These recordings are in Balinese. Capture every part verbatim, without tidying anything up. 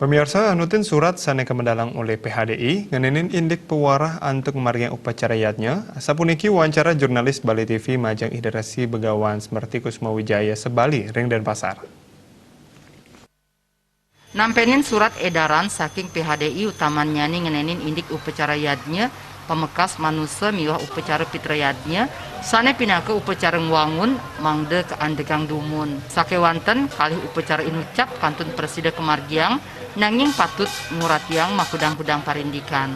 Pamiarsa, anutin surat sané kamedalang olih P H D I ngenénin indik pawarah antuk ngamargiang upacara yadnya, sapuniki wawancara jurnalis Bali T V majeng Ida Resi Begawan Semerti Kusuma Wijaya Sebali ring Denpasar. Nampénin surat édaran saking P H D I utamannyané ngenénin indik upacara yadnya, pamekas manusa miwah upacara pitrayadnya, sané pinaka upacara ngwangun mangda kaandegang dumun. Sakéwanten kalih upacara inucap kantun prasida kamargiang, nanging patut nguratiang makudang-kudang parindikan.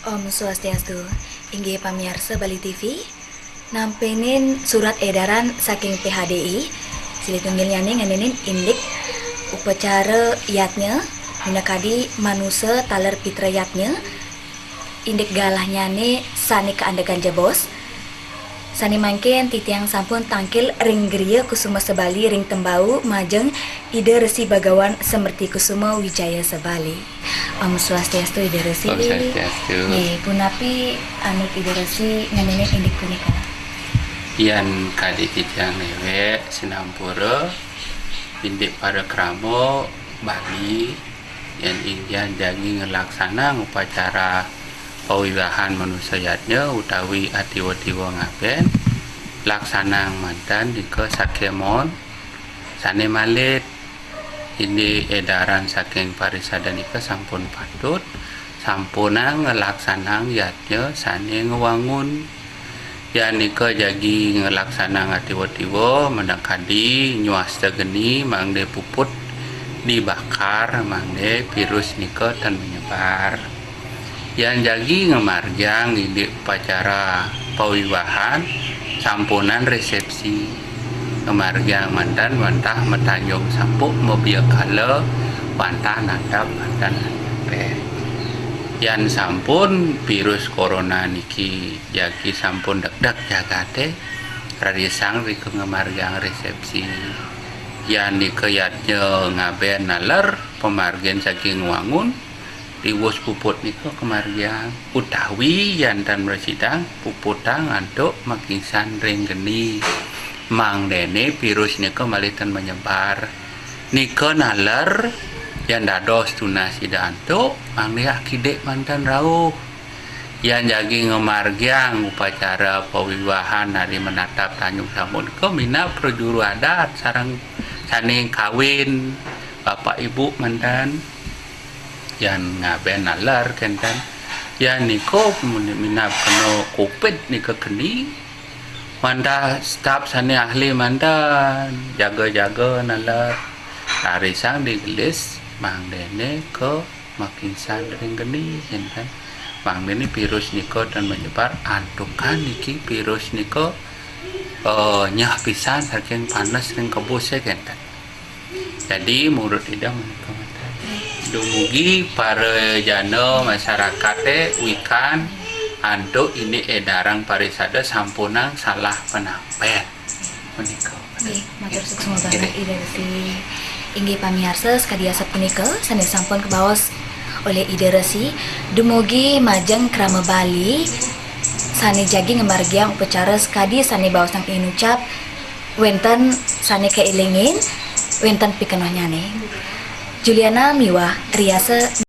Om Swastiastu, inggih pamiarsa Bali T V, nampénin surat édaran saking P H D I, silih tunggilnyané ngenénin indik upacara yadnya, minakadi manusa taler pitra yadnya, indik galahnyané sané kaandegang jebos. Sané mangkin titiang sampun tangkil ring griya Kusuma Sebali ring Tembau majeng Ida Resi Bagawan Semerti Kusuma Wijaya Sebali. Om Swastiastu, Ida Resi. Om Swastiastu. Nggih, punapi anut Ida Resi ngenénin indik punika? Yan kadi titiang néwék sinampura, indik para krama Bali, yan inggihan jagi nglaksanang upacara pawiwahan manusa yadnya utawi atiwa-tiwa ngabén, laksanang manten nika sakémaon sané malih. Indik édaran saking parisada nika sampun patut, sampunang nglaksanang yadnya sané ngwangun. Yan nika jagi nglaksanang atiwa-tiwa, minakadi nyuasta geni mangda puput dibakar, mangda virus nika tan menyebar. Yan jagi ngamargiang indik upacara pawiwahan, sampunang resepsi. Ngamargiang manten wantah matanjung sampuk, mabiakala wantah nandap manten. Yan sampun virus corona niki jagi sampun dekdek jagaté, rarisang rika ngamargiang resepsi. Yan nika yadnya ngabén naler, pamargin saking wangun, tiwus puput nika kamargiang, utawi yan tan mrasidang puputang antuk makisan ring geni. Mangdané virus nika malih tan menyebar. Nika naler, yan dados tunas Ida antuk, mangda akidik manten rauh. Yan jagi ngamargiang upacara pawiwahan ari menatap tanjung sampun nika minab prajuru adat sareng sané kawin, bapak ibu manten. Yan ngabén naler kénten. Yan nika minab kena covid nika keni. Wantah staf sané ahli manten, jaga-jaga naler. Rarisang digelis mangdané ka makisan ring geni, kénten. Mangdané virus nika tan menyebar, antukan niki virus nika, eh, nyah pisan saking panes ring kebus, kénten. Jadi murut Ida menika manten. Dumugi para jana masyarakaté wikan antuk indik édaran parisada, sampunang salah panampén. Menika. Nggih, matur suksma banget, Ida Resi. Inggih pamiarsa, sakadi asapunika sané sampun kabaos olih Ida Resi, dumugi majeng krama Bali sané jagi ngamargiang upacara sakadi sané baosang inucap, wénten sané kaélingin, wénten pikenohnyané. Juliana miwah Riasa.